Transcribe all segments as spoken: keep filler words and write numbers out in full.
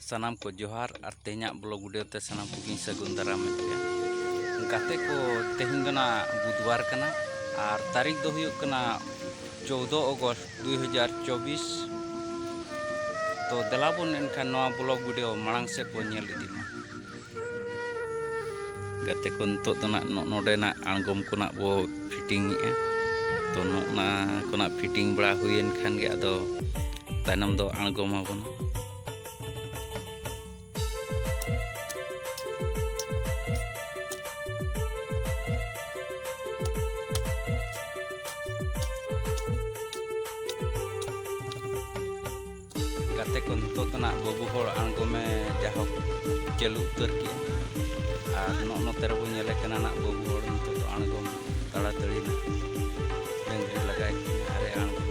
ᱥᱟᱱᱟᱢ ᱠᱚ ᱡᱚᱦᱟᱨ ᱟᱨ ᱛᱮᱦᱮᱧᱟᱜ ᱵᱞᱚᱜ ᱵᱷᱤᱰᱤᱭᱳ ᱛᱮ ᱥᱟᱱᱟᱢ ᱠᱚᱜᱮᱧ ᱥᱟᱹᱜᱩᱱ ᱫᱟᱨᱟᱢᱮᱫ ᱯᱮᱭᱟ᱾ ᱜᱟᱛᱮ ᱠᱚ, ᱛᱮᱦᱮᱧ ᱫᱚ ᱱᱟᱜ ᱵᱩᱫᱷᱵᱟᱨ ᱠᱟᱱᱟ ᱟᱨ ᱛᱟᱹᱨᱤᱠᱷ ᱫᱚ ᱦᱩᱭᱩᱜ ᱠᱟᱱᱟ ᱪᱳᱫᱽᱫᱳ ᱚᱜᱚᱥᱴ ᱫᱩ ᱦᱟᱡᱟᱨ ᱪᱚᱵᱵᱤᱥ᱾ ᱛᱚ ᱫᱮᱞᱟ ᱵᱚᱱ ᱮᱱᱠᱷᱟᱱ ᱱᱚᱣᱟ ᱵᱞᱚᱜ ᱵᱷᱤᱰᱤᱭᱳ ᱢᱟᱲᱟᱝ ᱥᱮᱫ ᱵᱚᱱ ᱧᱮᱞ ᱤᱫᱤ ᱢᱟ᱾ ᱜᱟᱛᱮ ᱠᱚ, ᱱᱤᱛᱚᱜ ᱫᱚ ᱱᱟᱜ ᱱᱚ-, ᱱᱚᱰᱮᱱᱟᱜ ᱟᱬᱜᱚᱢ ᱠᱚ ᱱᱟᱜ ᱵᱚ ᱯᱷᱤᱴᱤᱝ ᱮᱜᱼᱟ᱾ ᱛᱚ ᱱᱚᱜᱼᱱᱟ ᱠᱚ ᱱᱟᱜ ᱯᱷᱤᱴᱤᱝ ᱵᱟᱲᱟ ᱦᱩᱭᱮᱱ ᱠᱷᱟᱱ ᱜᱮ ᱟᱫᱚ ᱛᱟᱭᱱᱚᱢ ᱫᱚ ᱟᱬᱜᱚᱢ ᱟᱵᱚᱱ᱾ ᱜᱟᱛᱮ ᱠᱚ, ᱱᱤᱛᱚᱜ ᱫᱚ ᱱᱟᱜ ᱵᱟᱹᱵᱩ ᱦᱚᱲ ᱟᱬᱜᱚᱢᱮ ᱡᱟᱦᱳᱠ ᱪᱟᱹᱞᱩ ᱩᱛᱟᱹᱨ ᱠᱮᱜᱼᱟ᱾ ᱟᱨ ᱱᱚᱜᱼᱚ ᱱᱚᱛᱮ ᱨᱮᱵᱚ ᱧᱮᱞᱮ ᱠᱟᱱᱟ ᱱᱟᱜ ᱵᱟᱹᱵᱩ ᱦᱚᱲ ᱱᱤᱛᱚᱜ ᱫᱚ ᱟᱬᱜᱚᱢ ᱛᱟᱲᱟᱛᱟᱹᱲᱤ ᱱᱟᱜ ᱰᱟᱹᱝᱨᱤ ᱞᱟᱜᱟᱭ ᱠᱟᱱᱟ, ᱟᱨᱮ ᱟᱬᱜᱚᱢ᱾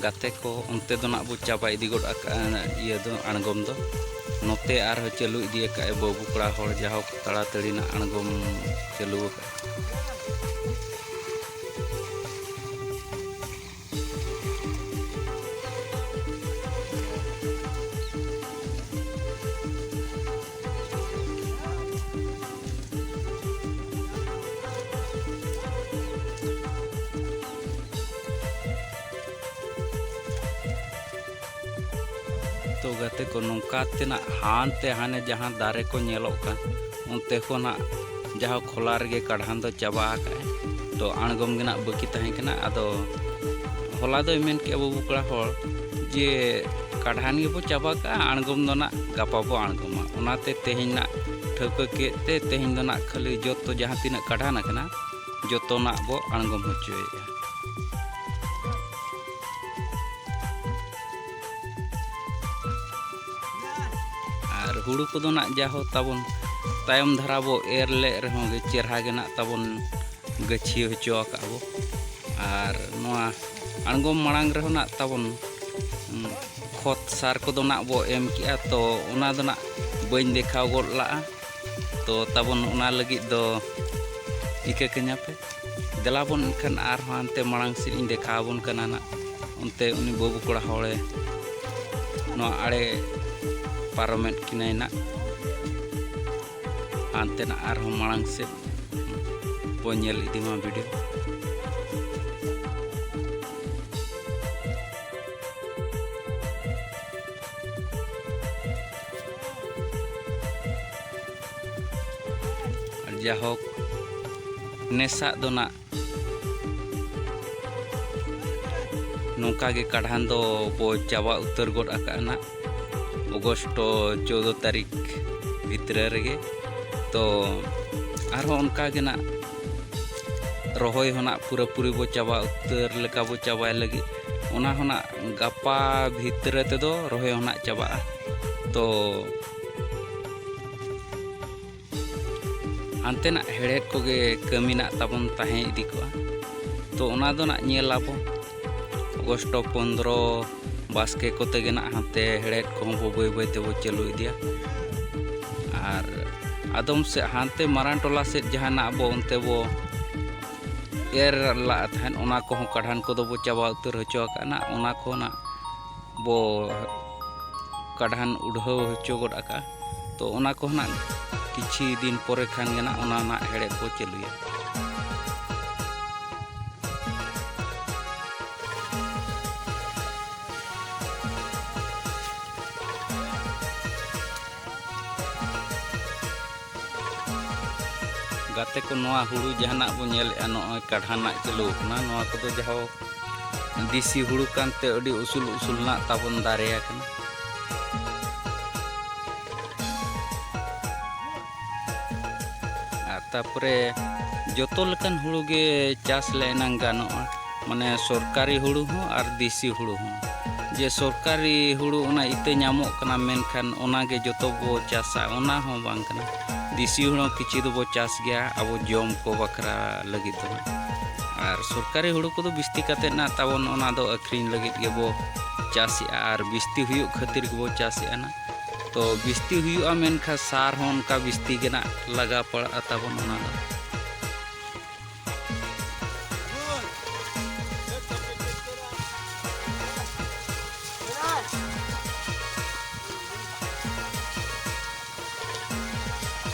ᱜᱟᱛᱮ ᱠᱚ, ᱚᱱᱛᱮ ᱫᱚ ᱱᱟᱜ ᱵᱚ ᱪᱟᱵᱟ ᱤᱫᱤ ᱜᱚᱫ ᱟᱠᱟᱜᱼᱟ ᱤᱭᱟᱹ ᱫᱚ, ᱟᱬᱜᱚᱢ ᱫᱚ᱾ ᱱᱚᱛᱮ ᱟᱨᱦᱚᱸ ᱪᱟᱹᱞᱩ ᱤᱫᱤ ᱟᱠᱟᱫ ᱮ ᱵᱟᱹᱵᱩ ᱠᱚᱲᱟ ᱦᱚᱲ, ᱡᱟᱦᱳᱠ ᱛᱟᱲᱟᱛᱟᱹᱲᱤ ᱱᱟᱜ ᱟᱬᱜᱚᱢ ᱪᱟᱹᱞᱩ ᱟᱠᱟᱫ᱾ ᱛᱚ ᱜᱟᱛᱮ ᱠᱚ, ᱱᱚᱝᱠᱟ ᱛᱮᱱᱟᱜ ᱦᱟᱱᱛᱮ ᱦᱟᱱᱮ ᱡᱟᱦᱟᱸ ᱫᱟᱨᱮ ᱠᱚ ᱧᱮᱞᱚᱜ ᱠᱟᱱ, ᱚᱱᱛᱮ ᱠᱷᱚᱱᱟᱜ ᱡᱟᱦᱟᱸ ᱠᱷᱚᱞᱟ ᱨᱮᱜᱮ ᱠᱟᱰᱷᱟᱱ ᱫᱚ ᱪᱟᱵᱟ ᱟᱠᱟᱫᱼᱟᱭ᱾ ᱛᱚ ᱟᱬᱜᱚᱢ ᱜᱮ ᱱᱟᱜ ᱵᱟᱹᱠᱤ ᱛᱟᱦᱮᱸ ᱠᱟᱱᱟ, ᱟᱫᱚ ᱦᱚᱞᱟ ᱫᱚᱭ ᱢᱮᱱ ᱠᱮᱜᱼᱟ ᱵᱟᱹᱵᱩ ᱠᱚᱲᱟ ᱦᱚᱲ ᱡᱮ ᱠᱟᱰᱷᱟᱱ ᱜᱮᱵᱚ ᱪᱟᱵᱟ ᱠᱟᱜᱼᱟ, ᱟᱬᱜᱚᱢ ᱫᱚ ᱱᱟᱜ ᱜᱟᱯᱟ ᱵᱚ ᱟᱬᱜᱚᱢᱟ᱾ ᱚᱱᱟᱛᱮ ᱛᱮᱦᱮᱧ ᱱᱟᱜ ᱴᱷᱟᱹᱣᱠᱟᱹ ᱠᱮᱫ ᱛᱮ ᱛᱮᱦᱮᱧ ᱫᱚ ᱱᱟᱜ ᱠᱷᱟᱹᱞᱤ ᱡᱚᱛᱚ ᱡᱟᱦᱟᱸ ᱛᱤᱱᱟᱹᱜ ᱠᱟᱰᱷᱟᱱ ᱟᱠᱟᱱᱟ ᱡᱚᱛᱚᱱᱟᱜ ᱵᱚ ᱟᱬᱜᱚᱢ ᱦᱚᱪᱚᱭᱮᱫᱼᱟ᱾ ᱟᱨ ᱦᱩᱲᱩ ᱠᱚᱫᱚ ᱱᱟᱜ ᱡᱟᱦᱳ ᱛᱟᱵᱚᱱ ᱛᱟᱭᱚᱢ ᱫᱷᱟᱨᱟ ᱵᱚ ᱮᱨ ᱞᱮᱫ ᱨᱮᱦᱚᱸ ᱜᱮ ᱪᱮᱨᱦᱟ ᱜᱮ ᱱᱟᱜ ᱛᱟᱵᱚᱱ ᱜᱟᱹᱪᱷᱤ ᱦᱚᱪᱚ ᱟᱠᱟᱫ ᱵᱚ᱾ ᱟᱨ ᱱᱚᱣᱟ ᱟᱬᱜᱚᱢ ᱢᱟᱲᱟᱝ ᱨᱮᱦᱚᱸ ᱱᱟᱜ ᱛᱟᱵᱚᱱ, ᱩᱸ, ᱠᱷᱚᱛ ᱥᱟᱨ ᱠᱚᱫᱚ ᱱᱟᱜ ᱵᱚ ᱮᱢ ᱠᱮᱜᱼᱟ, ᱛᱚ ᱚᱱᱟ ᱫᱚ ᱱᱟᱜ ᱵᱟᱹᱧ ᱫᱮᱠᱷᱟᱣ ᱜᱚᱫ ᱞᱟᱜᱼᱟ᱾ ᱛᱚ ᱛᱟᱵᱚᱱ ᱚᱱᱟ ᱞᱟᱹᱜᱤᱫ ᱫᱚ ᱤᱠᱟᱹ ᱠᱟᱹᱧᱟ ᱯᱮ᱾ ᱫᱮᱞᱟ ᱵᱚᱱ ᱮᱱᱠᱷᱟᱱ ᱟᱨᱦᱚᱸ ᱦᱟᱱᱛᱮ ᱢᱟᱲᱟᱝ ᱥᱮᱫ ᱤᱧ ᱫᱮᱠᱷᱟᱣ ᱟᱵᱚᱱ ᱠᱟᱱᱟ ᱱᱟᱜ᱾ ᱚᱱᱛᱮ ᱩᱱᱤ ᱵᱟᱹᱵᱩ ᱠᱚᱲᱟ ᱦᱚᱲᱮ ᱱᱚᱣᱟ ᱟᱲᱮ ᱯᱟᱨᱚᱢᱮᱫ ᱠᱤᱱᱟᱭ ᱱᱟᱜ᱾ ᱦᱟᱱᱛᱮ ᱱᱟᱜ ᱟᱨᱦᱚᱸ ᱢᱟᱲᱟᱝ ᱥᱮᱫ ᱵᱚᱱ ᱧᱮᱞ ᱤᱫᱤ ᱢᱟ video᱾ ᱟᱨ ᱡᱟᱦᱳᱠ, ᱱᱮᱥᱟᱜ ᱫᱚ ᱱᱟᱜ ᱱᱚᱝᱠᱟ ᱜᱮ ᱠᱟᱰᱷᱟᱱ ᱫᱚ ᱵᱚ ᱪᱟᱵᱟ ᱩᱛᱟᱹᱨ ᱜᱚᱫ ᱟᱠᱟᱜᱼᱟ ᱱᱟᱜ ᱚᱜᱚᱥᱴ ᱪᱳᱫᱽᱫᱳ ᱛᱟᱹᱨᱤᱠᱷ ᱵᱷᱤᱛᱨᱤ ᱨᱮᱜᱮ᱾ ᱛᱚ ᱟᱨᱦᱚᱸ ᱚᱱᱠᱟ ᱜᱮ ᱱᱟᱜ ᱨᱚᱦᱚᱭ ᱦᱚᱸ ᱱᱟᱜ ᱯᱩᱨᱟᱹᱯᱩᱨᱤ ᱵᱚ ᱪᱟᱵᱟ ᱩᱛᱟᱹᱨ ᱞᱮᱠᱟ ᱵᱚ ᱪᱟᱵᱟᱭ ᱞᱟᱹᱜᱤᱫ, ᱚᱱᱟ ᱦᱚᱸ ᱱᱟᱜ ᱜᱟᱯᱟ ᱵᱷᱤᱛᱨᱤ ᱛᱮᱫᱚ ᱨᱚᱦᱚᱭ ᱦᱚᱸ ᱱᱟᱜ ᱪᱟᱵᱟᱜᱼᱟ᱾ ᱛᱚ ᱦᱟᱱᱛᱮᱱᱟᱜ ᱦᱮᱲᱦᱮᱫ ᱠᱚᱜᱮ ᱠᱟᱹᱢᱤ ᱱᱟᱜ ᱛᱟᱵᱚᱱ ᱛᱟᱦᱮᱸ ᱤᱫᱤ ᱠᱚᱜᱼᱟ᱾ ᱛᱚ ᱚᱱᱟ ᱫᱚ ᱱᱟᱜ ᱧᱮᱞ ᱟᱵᱚ ᱚᱜᱚᱥᱴ ᱯᱚᱱᱫᱽᱨᱚ ᱵᱟᱥᱠᱮ ᱠᱚᱛᱮ ᱜᱮ ᱱᱟᱜ ᱦᱟᱱᱛᱮ ᱦᱮᱲᱦᱮᱫ ᱠᱚᱦᱚᱸ ᱵᱚ ᱵᱟᱹᱭ ᱵᱟᱹᱭ ᱛᱮᱵᱚ ᱪᱟᱹᱞᱩ ᱤᱫᱤᱭᱟ᱾ ᱟᱨ ᱟᱫᱚᱢ ᱥᱮᱫ ᱦᱟᱱᱛᱮ ᱢᱟᱨᱟᱝ ᱴᱚᱞᱟ ᱥᱮᱫ ᱡᱟᱦᱟᱱᱟᱜ ᱵᱚ ᱚᱱᱛᱮ ᱵᱚ ᱮᱨ ᱞᱟᱜ ᱛᱟᱦᱮᱸᱫ, ᱚᱱᱟ ᱠᱚᱦᱚᱸ ᱠᱟᱰᱷᱟᱱ ᱠᱚᱫᱚ ᱵᱚ ᱪᱟᱵᱟ ᱩᱛᱟᱹᱨ ᱦᱚᱪᱚ ᱟᱠᱟᱫ ᱱᱟᱜ, ᱚᱱᱟ ᱠᱚ ᱱᱟᱜ ᱵᱚ ᱠᱟᱰᱷᱟᱱ ᱩᱰᱷᱟᱹᱣ ᱦᱚᱪᱚ ᱜᱚᱫ ᱟᱠᱟᱫᱼᱟ᱾ ᱛᱚ ᱚᱱᱟ ᱠᱚ ᱱᱟᱜ ᱠᱤᱪᱷᱤ ᱫᱤᱱ ᱯᱚᱨᱮ ᱠᱷᱟᱱ ᱜᱮ ᱱᱟᱜ ᱚᱱᱟ ᱱᱟᱜ ᱦᱮᱲᱦᱮᱫ ᱵᱚ ᱪᱟᱹᱞᱩᱭᱟ᱾ ᱜᱟᱛᱮ ᱠᱚ, ᱱᱚᱣᱟ ᱦᱩᱲᱩ ᱡᱟᱦᱟᱱᱟᱜ ᱵᱚ ᱧᱮᱞᱮᱫᱼᱟ, ᱱᱚᱜᱼᱚᱭ ᱠᱟᱰᱷᱟᱱᱟᱜ ᱪᱟᱹᱞᱩ ᱟᱠᱟᱱᱟ, ᱱᱚᱣᱟ ᱠᱚᱫᱚ ᱡᱟᱦᱳ ᱫᱮᱥᱤ ᱦᱩᱲᱩ ᱠᱟᱱᱛᱮ ᱟᱹᱰᱤ ᱩᱥᱩᱞ ᱩᱥᱩᱞ ᱱᱟᱜ ᱛᱟᱵᱚᱱ ᱫᱟᱨᱮ ᱟᱠᱟᱱᱟ᱾ ᱟᱨ ᱛᱟᱯᱚᱨᱮ ᱡᱚᱛᱚ ᱞᱮᱠᱟᱱ ᱦᱩᱲᱩ ᱜᱮ ᱪᱟᱥ ᱞᱮ ᱮᱱᱟᱝ ᱜᱟᱱᱚᱜᱼᱟ, ᱢᱟᱱᱮ ᱥᱚᱨᱠᱟᱨᱤ ᱦᱩᱲᱩ ᱦᱚᱸ ᱟᱨ ᱫᱮᱥᱤ ᱦᱩᱲᱩ ᱦᱚᱸ᱾ ᱡᱮ ᱥᱚᱨᱠᱟᱨᱤ ᱦᱩᱲᱩ ᱚᱱᱟ ᱤᱛᱟᱹ ᱧᱟᱢᱚᱜ ᱠᱟᱱᱟ, ᱢᱮᱱᱠᱷᱟᱱ ᱚᱱᱟ ᱜᱮ ᱡᱚᱛᱚ ᱵᱚ ᱪᱟᱥᱟ, ᱚᱱᱟ ᱦᱚᱸ ᱵᱟᱝ ᱠᱟᱱᱟ᱾ ᱫᱮᱥᱤ ᱦᱩᱲᱩ ᱦᱚᱸ ᱠᱤᱪᱷᱩ ᱫᱚᱵᱚ ᱪᱟᱥ ᱜᱮᱭᱟ ᱟᱵᱚ ᱡᱚᱢ ᱠᱚ ᱵᱟᱠᱷᱨᱟ ᱞᱟᱹᱜᱤᱫ ᱫᱚ ᱦᱟᱸᱜ᱾ ᱟᱨ ᱥᱚᱨᱠᱟᱨᱤ ᱦᱩᱲᱩ ᱠᱚᱫᱚ ᱵᱤᱥᱛᱤ ᱠᱟᱛᱮᱫ ᱱᱟᱜ ᱛᱟᱵᱚᱱ ᱚᱱᱟ ᱫᱚ ᱟᱹᱠᱷᱨᱤᱧ ᱞᱟᱹᱜᱤᱫ ᱜᱮᱵᱚ ᱪᱟᱥᱮᱜᱼᱟ ᱟᱨ ᱵᱤᱥᱛᱤ ᱦᱩᱭᱩᱜ ᱠᱷᱟᱹᱛᱤᱨ ᱜᱮᱵᱚ ᱪᱟᱥᱮᱜᱼᱟ ᱱᱟᱜ᱾ ᱛᱚ ᱵᱤᱥᱛᱤ ᱦᱩᱭᱩᱜᱼᱟ, ᱢᱮᱱᱠᱷᱟᱱ ᱥᱟᱨ ᱦᱚᱸ ᱚᱱᱠᱟ ᱵᱤᱥᱛᱤ ᱜᱮ ᱱᱟᱜ ᱞᱟᱜᱟᱣ ᱯᱟᱲᱟᱜᱼᱟ ᱛᱟᱵᱚᱱ ᱚᱱᱟ ᱫᱚ᱾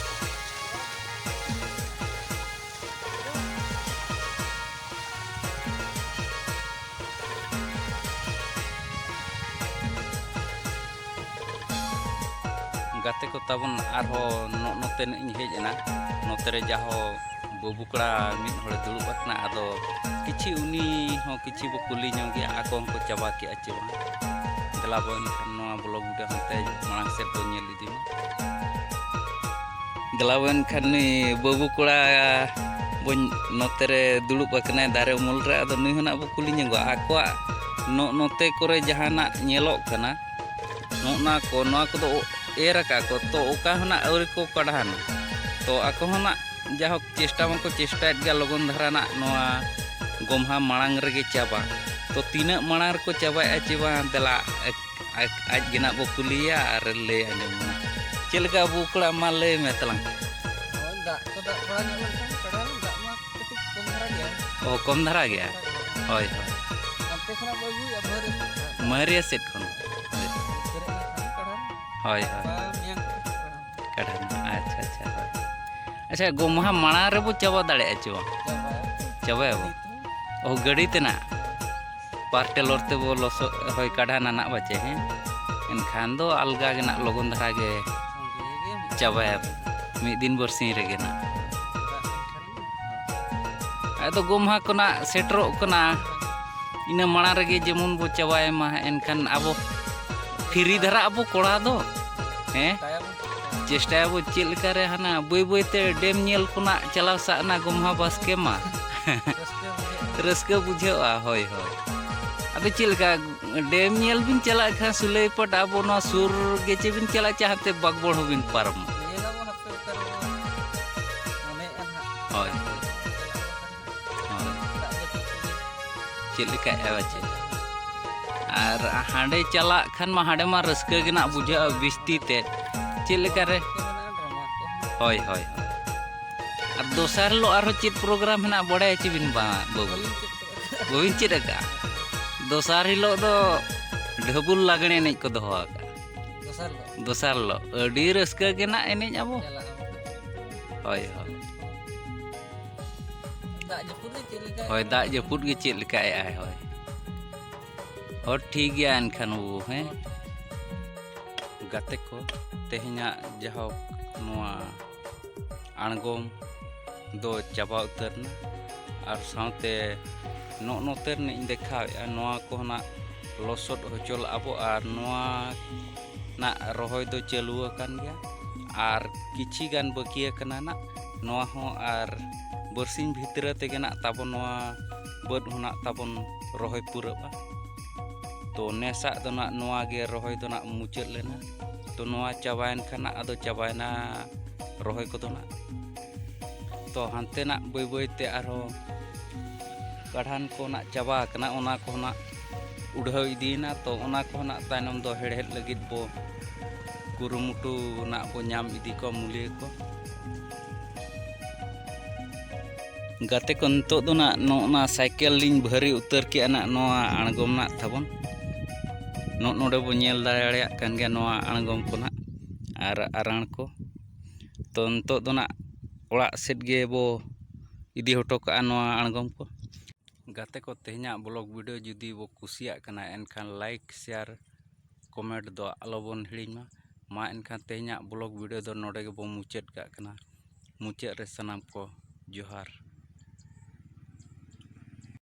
ᱜᱟᱛᱮ ᱠᱚ ᱛᱟᱵᱚᱱ ᱟᱨᱦᱚᱸ ᱱᱚᱜ ᱱᱚᱛᱮ ᱱᱟᱜ ᱤᱧ ᱦᱮᱡ ᱮᱱᱟ, ᱱᱚᱛᱮ ᱨᱮ ᱡᱟᱦᱚ ᱵᱟᱹᱵᱩ ᱠᱚᱲᱟ ᱢᱤᱫ ᱦᱚᱲᱮ ᱫᱩᱲᱩᱵ ᱟᱠᱟᱱᱟ, ᱟᱫᱚ ᱠᱤᱪᱷᱤ ᱩᱱᱤ ᱦᱚᱸ ᱠᱤᱪᱷᱤ ᱵᱚ ᱠᱩᱞᱤ ᱧᱚᱜ ᱜᱮᱭᱟ, ᱟᱠᱚ ᱦᱚᱸᱠᱚ ᱪᱟᱵᱟ ᱠᱮᱜᱼᱟ ᱪᱮ ᱵᱟᱝ᱾ ᱫᱮᱞᱟ ᱵᱚ ᱮᱱᱠᱷᱟᱱ ᱱᱚᱣᱟ ᱵᱞᱚᱜ ᱵᱷᱤᱰᱤᱭᱳ ᱦᱟᱱᱛᱮ ᱢᱟᱲᱟᱝ ᱥᱮᱫ ᱵᱚ ᱧᱮᱞ ᱤᱫᱤ ᱢᱟ᱾ ᱫᱮᱞᱟ ᱵᱚ ᱮᱱᱠᱷᱟᱱ ᱱᱩᱭ ᱵᱟᱹᱵᱩ ᱠᱚᱲᱟ ᱵᱚᱱ ᱱᱚᱛᱮ ᱨᱮ ᱫᱩᱲᱩᱵ ᱟᱠᱟᱱᱟᱭ ᱫᱟᱨᱮ ᱩᱢᱩᱞ ᱨᱮ, ᱟᱫᱚ ᱱᱩᱭ ᱦᱚᱸ ᱱᱟᱜ ᱵᱚ ᱠᱩᱞᱤ ᱧᱚᱜᱚᱜᱼᱟ᱾ ᱟᱠᱚᱣᱟᱜ ᱱᱚᱜ ᱱᱚᱛᱮ ᱠᱚᱨᱮ ᱡᱟᱦᱟᱱᱟᱜ ᱧᱮᱞᱚᱜ ᱠᱟᱱᱟ, ᱱᱚᱜᱼᱱᱟ ᱠᱚ, ᱱᱚᱣᱟ ᱠᱚᱫᱚ ᱮᱨ ᱟᱠᱟᱫ ᱠᱚ, ᱛᱚ ᱚᱠᱟ ᱦᱚᱸ ᱱᱟᱜ ᱟᱹᱣᱨᱤ ᱠᱚ ᱠᱟᱰᱷᱟᱱᱟ᱾ ᱛᱚ ᱟᱠᱚ ᱦᱚᱸ ᱱᱟᱜ ᱡᱟᱭᱦᱳᱠ ᱪᱮᱥᱴᱟ ᱢᱟᱠᱚ ᱪᱮᱥᱴᱟᱭᱮᱫ ᱜᱮᱭᱟ ᱞᱚᱜᱚᱱ ᱫᱷᱟᱨᱟ ᱱᱟᱜ ᱱᱚᱣᱟ ᱜᱚᱢᱦᱟ ᱢᱟᱲᱟᱝ ᱨᱮᱜᱮ ᱪᱟᱵᱟ᱾ ᱛᱚ ᱛᱤᱱᱟᱹᱜ ᱢᱟᱲᱟᱝ ᱨᱮᱠᱚ ᱪᱟᱵᱟᱭᱮᱫᱼᱟ ᱪᱮ ᱵᱟᱝ, ᱫᱮᱞᱟ ᱟᱡ, ᱟᱡ, ᱟᱡ ᱜᱮ ᱱᱟᱜ ᱵᱚ ᱠᱩᱞᱤᱭᱮᱭᱟ ᱟᱨ ᱞᱟᱹᱭ ᱟᱸᱡᱚᱢ ᱵᱚᱱᱟ᱾ ᱪᱮᱫ ᱞᱮᱠᱟ ᱵᱟᱹᱵᱩ ᱠᱚᱲᱟ, ᱢᱟ ᱞᱟᱹᱭ ᱢᱮ ᱛᱟᱞᱟᱝ᱾ ᱦᱳᱭ, ᱫᱟᱜ ᱠᱚ ᱫᱟᱜ ᱵᱟᱲᱟ ᱧᱚᱜ ᱞᱮᱱᱠᱷᱟᱱ ᱠᱟᱰᱷᱟᱱ, ᱫᱟᱜ ᱢᱟ ᱠᱟᱹᱴᱤᱡ ᱠᱚᱢ ᱫᱷᱟᱨᱟ ᱜᱮᱭᱟ᱾ ᱚ, ᱠᱚᱢ ᱫᱷᱟᱨᱟ ᱜᱮᱭᱟ᱾ ᱦᱳᱭ, ᱦᱳᱭ᱾ ᱦᱟᱱᱛᱮ ᱠᱷᱚᱱᱟᱜ ᱵᱚ ᱟᱹᱜᱩᱭᱟ, ᱵᱷᱟᱹᱨᱤ ᱥᱮᱫ ᱠᱷᱚᱱᱟᱜ᱾ ᱢᱟᱹᱨᱤᱭᱟ ᱥᱮᱫ ᱠᱷᱚᱱ᱾ ᱦᱳᱭ᱾ ᱯᱮᱨᱮᱡ ᱞᱮᱱᱠᱷᱟᱱ ᱠᱟᱰᱷᱟᱱ᱾ ᱦᱳᱭ, ᱦᱳᱭ᱾ ᱜᱟᱯᱟ ᱢᱮᱭᱟᱝ ᱠᱚᱛᱮ ᱠᱟᱰᱷᱟᱱ᱾ ᱠᱟᱰᱷᱟᱱ, ᱟᱪᱪᱷᱟ, ᱟᱪᱪᱷᱟ, ᱦᱳᱭ᱾ ᱟᱪᱪᱷᱟ, ᱜᱚᱢᱦᱟ ᱢᱟᱲᱟᱝ ᱨᱮᱵᱚ ᱪᱟᱵᱟ ᱫᱟᱲᱮᱭᱟᱜᱼᱟ ᱪᱮ ᱵᱟᱝ? ᱪᱟᱵᱟᱭᱟ᱾ ᱪᱟᱵᱟᱭᱟᱵᱚ? ᱜᱟᱹᱰᱤ ᱛᱮ᱾ ᱚ, ᱜᱟᱹᱰᱤ ᱛᱮᱱᱟᱜ? ᱯᱟᱨ ᱴᱮᱞᱚᱨ ᱛᱮᱵᱚ ᱞᱚᱥᱚᱫ, ᱦᱳᱭ, ᱠᱟᱰᱷᱟᱱᱟ ᱱᱟᱜ ᱵᱟᱪᱮ, ᱦᱮᱸ? ᱮᱱᱠᱷᱟᱱ ᱫᱚ ᱟᱞᱜᱟ ᱜᱮ ᱱᱟᱜ, ᱞᱚᱜᱚᱱ ᱫᱷᱟᱨᱟ ᱜᱮ ᱥᱚᱸᱜᱮ ᱜᱮ ᱢᱤᱫ ᱪᱟᱵᱟᱭᱟ, ᱢᱤᱫ ᱫᱤᱱ ᱵᱟᱨᱥᱤᱧ ᱨᱮᱜᱮ ᱱᱟᱜ᱾ ᱫᱟᱜ ᱞᱮᱱᱠᱷᱟᱱ ᱜᱮ᱾ ᱟᱫᱚ ᱜᱚᱢᱦᱟ ᱠᱚ ᱱᱟᱜ ᱥᱮᱴᱮᱨᱚᱜ ᱠᱟᱱᱟ, ᱤᱱᱟᱹ ᱢᱟᱲᱟᱝ ᱨᱮᱜᱮ ᱡᱮᱢᱚᱱ ᱵᱚ ᱪᱟᱵᱟᱭ ᱢᱟ, ᱮᱱᱠᱷᱟᱱ ᱟᱵᱚ ᱯᱷᱤᱨᱤ ᱫᱷᱟᱨᱟ ᱟᱵᱚ ᱠᱚᱲᱟ ᱫᱚ, ᱦᱮᱸ? ᱪᱮᱥᱴᱟᱭᱟᱵᱚ ᱪᱮᱫ ᱞᱮᱠᱟᱨᱮ ᱦᱟᱱᱟ ᱵᱟᱹᱭ ᱵᱟᱹᱭᱛᱮ ᱰᱮᱢ ᱧᱮᱞ ᱠᱷᱚᱱᱟᱜ ᱪᱟᱞᱟᱣ ᱥᱟᱜ ᱱᱟ ᱜᱚᱢᱦᱟ ᱵᱟᱥᱠᱮ ᱢᱟ᱾ ᱨᱟᱹᱥᱠᱟᱹ ᱵᱩᱡᱷᱟᱹᱜᱼᱟ᱾ ᱨᱟᱹᱥᱠᱟᱹ ᱵᱩᱡᱷᱟᱹᱜᱼᱟ, ᱦᱳᱭ, ᱦᱳᱭ᱾ ᱟᱫᱚ ᱪᱮᱫ ᱞᱮᱠᱟ ᱰᱮᱢ ᱧᱮᱞ ᱵᱤᱱ ᱪᱟᱞᱟᱜ ᱠᱷᱟᱱ ᱥᱩᱞᱟᱹᱭᱯᱟᱴ ᱟᱵᱚ ᱱᱚᱣᱟ ᱥᱩᱨ ᱜᱮ ᱪᱮ ᱵᱤᱱ ᱪᱟᱞᱟᱜ ᱪᱮ ᱦᱟᱱᱛᱮ ᱵᱟᱜᱽᱵᱚᱲ ᱦᱚᱸᱵᱤᱱ ᱯᱟᱨᱚᱢᱚᱜᱼᱟ? ᱧᱮᱞᱟᱵᱚ ᱦᱟᱯᱮ ᱚᱠᱟ ᱨᱮᱵᱚ ᱢᱚᱱᱮᱭᱮᱫᱼᱟ ᱱᱟᱦᱟᱜ᱾ ᱦᱳᱭ᱾ ᱦᱳᱭ᱾ ᱫᱟᱜ ᱡᱟᱹᱯᱩᱫ ᱠᱚᱜᱮ ᱪᱮᱫ ᱞᱮᱠᱟ ᱮᱦᱚᱵᱟ ᱪᱮᱫ? ᱟᱨ ᱦᱟᱸᱰᱮ ᱪᱟᱞᱟᱜ ᱠᱷᱟᱱ ᱢᱟ ᱦᱟᱸᱰᱮ ᱢᱟ ᱨᱟᱹᱥᱠᱟᱹ ᱜᱮ ᱱᱟᱜ ᱵᱩᱡᱷᱟᱹᱜᱼᱟ ᱵᱤᱥᱛᱤ ᱛᱮ᱾ ᱪᱮᱫ ᱞᱮᱠᱟ ᱨᱮ? ᱠᱚ ᱢᱮᱱᱟᱜᱼᱟ, ᱰᱨᱟᱢᱟ ᱠᱚ᱾ ᱦᱳᱭ, ᱦᱳᱭ, ᱦᱳᱭ᱾ ᱟᱨ ᱫᱚᱥᱟᱨ ᱦᱤᱞᱳᱜ ᱟᱨᱦᱚᱸ ᱪᱮᱫ ᱯᱨᱳᱜᱨᱟᱢ ᱦᱮᱱᱟᱜᱼᱟ ᱵᱟᱲᱟᱭᱟ ᱪᱮ ᱵᱤᱱ ᱵᱟᱝ ᱵᱟᱹᱵᱩ? ᱵᱟᱹᱞᱤᱧ ᱪᱮᱫ ᱠᱟᱜᱼᱟ᱾ ᱵᱟᱹᱵᱤᱱ ᱪᱮᱫ ᱟᱠᱟᱫᱼᱟ? ᱫᱚᱥᱟᱨ ᱦᱤᱞᱳᱜ ᱫᱚ ᱰᱷᱟᱹᱵᱩᱞ ᱞᱟᱜᱽᱬᱮ ᱮᱱᱮᱡ ᱠᱚ ᱫᱚᱦᱚ ᱟᱠᱟᱫᱼᱟ᱾ ᱫᱚᱥᱟᱨ ᱦᱤᱞᱳᱜ? ᱫᱚᱥᱟᱨ ᱦᱤᱞᱳᱜ ᱟᱹᱰᱤ ᱨᱟᱹᱥᱠᱟᱹ ᱜᱮ ᱱᱟᱜ ᱮᱱᱮᱡ ᱟᱵᱚ᱾ ᱪᱟᱞᱟᱜ ᱟᱵᱚ᱾ ᱦᱳᱭ, ᱦᱳᱭ᱾ ᱫᱟᱜ ᱡᱟᱹᱯᱩᱫ ᱨᱮ ᱪᱮᱫ ᱞᱮᱠᱟ? ᱦᱳᱭ, ᱫᱟᱜ ᱡᱟᱹᱯᱩᱫ ᱜᱮ ᱪᱮᱫ ᱞᱮᱠᱟ ᱮᱜᱼᱟᱭ, ᱦᱳᱭ᱾ ᱦᱳᱭ, ᱴᱷᱤᱠ ᱜᱮᱭᱟ ᱮᱱᱠᱷᱟᱱ ᱵᱟᱹᱵᱩ, ᱦᱮᱸ? ᱜᱟᱛᱮ ᱠᱚ, ᱛᱮᱦᱮᱧᱟᱜ ᱡᱟᱦᱳᱠ ᱱᱚᱣᱟ ᱟᱬᱜᱚᱢ ᱫᱚ ᱪᱟᱵᱟ ᱩᱛᱟᱹᱨ ᱮᱱᱟ, ᱟᱨ ᱥᱟᱶᱛᱮ ᱱᱚᱜᱼᱚ ᱱᱚᱛᱮ ᱨᱤᱱᱤᱡ ᱤᱧ ᱫᱮᱠᱷᱟᱣᱮᱫᱼᱟ, ᱱᱚᱣᱟ ᱠᱚ ᱱᱟᱜ ᱞᱚᱥᱚᱫ ᱦᱚᱪᱚ ᱞᱟᱜᱼᱟ ᱵᱚ, ᱟᱨ ᱱᱚᱣᱟ ᱱᱟᱜ ᱨᱚᱦᱚᱭ ᱫᱚ ᱪᱟᱹᱞᱩ ᱟᱠᱟᱱ ᱜᱮᱭᱟ, ᱟᱨ ᱠᱤᱪᱷᱤ ᱜᱟᱱ ᱵᱟᱹᱠᱤ ᱟᱠᱟᱱᱟ ᱱᱟᱜ ᱱᱚᱣᱟ ᱦᱚᱸ, ᱟᱨ ᱵᱟᱨᱥᱤᱧ ᱵᱷᱤᱛᱨᱤ ᱛᱮᱜᱮ ᱱᱟᱜ ᱛᱟᱵᱚᱱ ᱱᱚᱣᱟ ᱵᱟᱹᱫᱽ ᱦᱚᱸ ᱱᱟᱜ ᱛᱟᱵᱚᱱ ᱨᱚᱦᱚᱭ ᱯᱩᱨᱟᱹᱜᱼᱟ᱾ ᱛᱚ ᱱᱮᱥᱟᱜ ᱫᱚ ᱱᱟᱜ ᱱᱚᱣᱟ ᱜᱮ ᱨᱚᱦᱚᱭ ᱫᱚ ᱱᱟᱜ ᱢᱩᱪᱟᱹᱫ ᱞᱮᱱᱟ᱾ ᱛᱚ ᱱᱚᱣᱟ ᱪᱟᱵᱟᱭᱮᱱ ᱠᱷᱟᱱ ᱱᱟᱜ ᱟᱫᱚ ᱪᱟᱵᱟᱭᱮᱱᱟ ᱨᱚᱦᱚᱭ ᱠᱚᱫᱚ ᱱᱟᱜ᱾ ᱛᱚ ᱦᱟᱱᱛᱮ ᱱᱟᱜ ᱵᱟᱹᱭ ᱵᱟᱹᱭ ᱛᱮ ᱟᱨᱦᱚᱸ ᱠᱟᱲᱦᱟᱱ ᱠᱚ ᱱᱟᱜ ᱪᱟᱵᱟ ᱟᱠᱟᱱᱟ, ᱚᱱᱟ ᱠᱚ ᱱᱟᱜ ᱩᱰᱷᱟᱹᱣ ᱤᱫᱤᱭᱮᱱᱟ᱾ ᱛᱚ ᱚᱱᱟ ᱠᱚ ᱱᱟᱜ ᱛᱟᱭᱱᱚᱢ ᱫᱚ ᱦᱮᱲᱦᱮᱫ ᱞᱟᱹᱜᱤᱫ ᱵᱚ ᱠᱩᱨᱩᱢᱩᱴᱩ ᱱᱟᱜ ᱵᱚ ᱧᱟᱢ ᱤᱫᱤ ᱠᱚᱣᱟ ᱢᱩᱞᱤᱭᱟᱹ ᱠᱚ᱾ ᱜᱟᱛᱮ ᱠᱚ, ᱱᱤᱛᱚᱜ ᱫᱚ ᱱᱟᱜ ᱱᱚᱜᱼᱚ ᱱᱟ ᱥᱟᱭᱠᱮᱞ ᱞᱤᱧ ᱵᱷᱟᱹᱨᱤ ᱩᱛᱟᱹᱨ ᱠᱮᱜᱼᱟ ᱱᱟᱜ ᱱᱚᱣᱟ ᱟᱬᱜᱚᱢ ᱱᱟᱜ ᱛᱟᱵᱚᱱ᱾ ᱱᱚᱜᱼᱚ ᱱᱚᱰᱮ ᱵᱚ ᱧᱮᱞ ᱫᱟᱲᱮᱭᱟᱜ ᱠᱟᱱ ᱜᱮᱭᱟ ᱱᱚᱣᱟ ᱟᱬᱜᱚᱢ ᱠᱚ ᱱᱟᱜ ᱟᱨ ᱟᱨᱟᱬ ᱠᱚ᱾ ᱛᱚ ᱱᱤᱛᱚᱜ ᱫᱚ ᱱᱟᱜ ᱚᱲᱟᱜ ᱥᱮᱫ ᱜᱮ ᱵᱚ ᱤᱫᱤ ᱦᱚᱴᱚ ᱠᱟᱜᱼᱟ ᱱᱚᱣᱟ ᱟᱬᱜᱚᱢ ᱠᱚ᱾ ᱜᱟᱛᱮ ᱠᱚ, ᱛᱮᱦᱮᱧᱟᱜ vlog video ᱡᱩᱫᱤ ᱵᱚ ᱠᱩᱥᱤᱭᱟᱜ ᱠᱟᱱᱟ, ᱮᱱᱠᱷᱟᱱ like, share, comment ᱫᱚ ᱟᱞᱚ ᱵᱚᱱ ᱦᱤᱲᱤᱧ ᱢᱟ᱾ ᱢᱟ ᱮᱱᱠᱷᱟᱱ ᱛᱮᱦᱮᱧᱟᱜ vlog video ᱫᱚ ᱱᱚᱰᱮ ᱜᱮᱵᱚ ᱢᱩᱪᱟᱹᱫ ᱠᱟᱜ ᱠᱟᱱᱟ᱾ ᱢᱩᱪᱟᱹᱫ ᱨᱮ ᱥᱟᱱᱟᱢ ᱠᱚ ᱡᱚᱦᱟᱨ᱾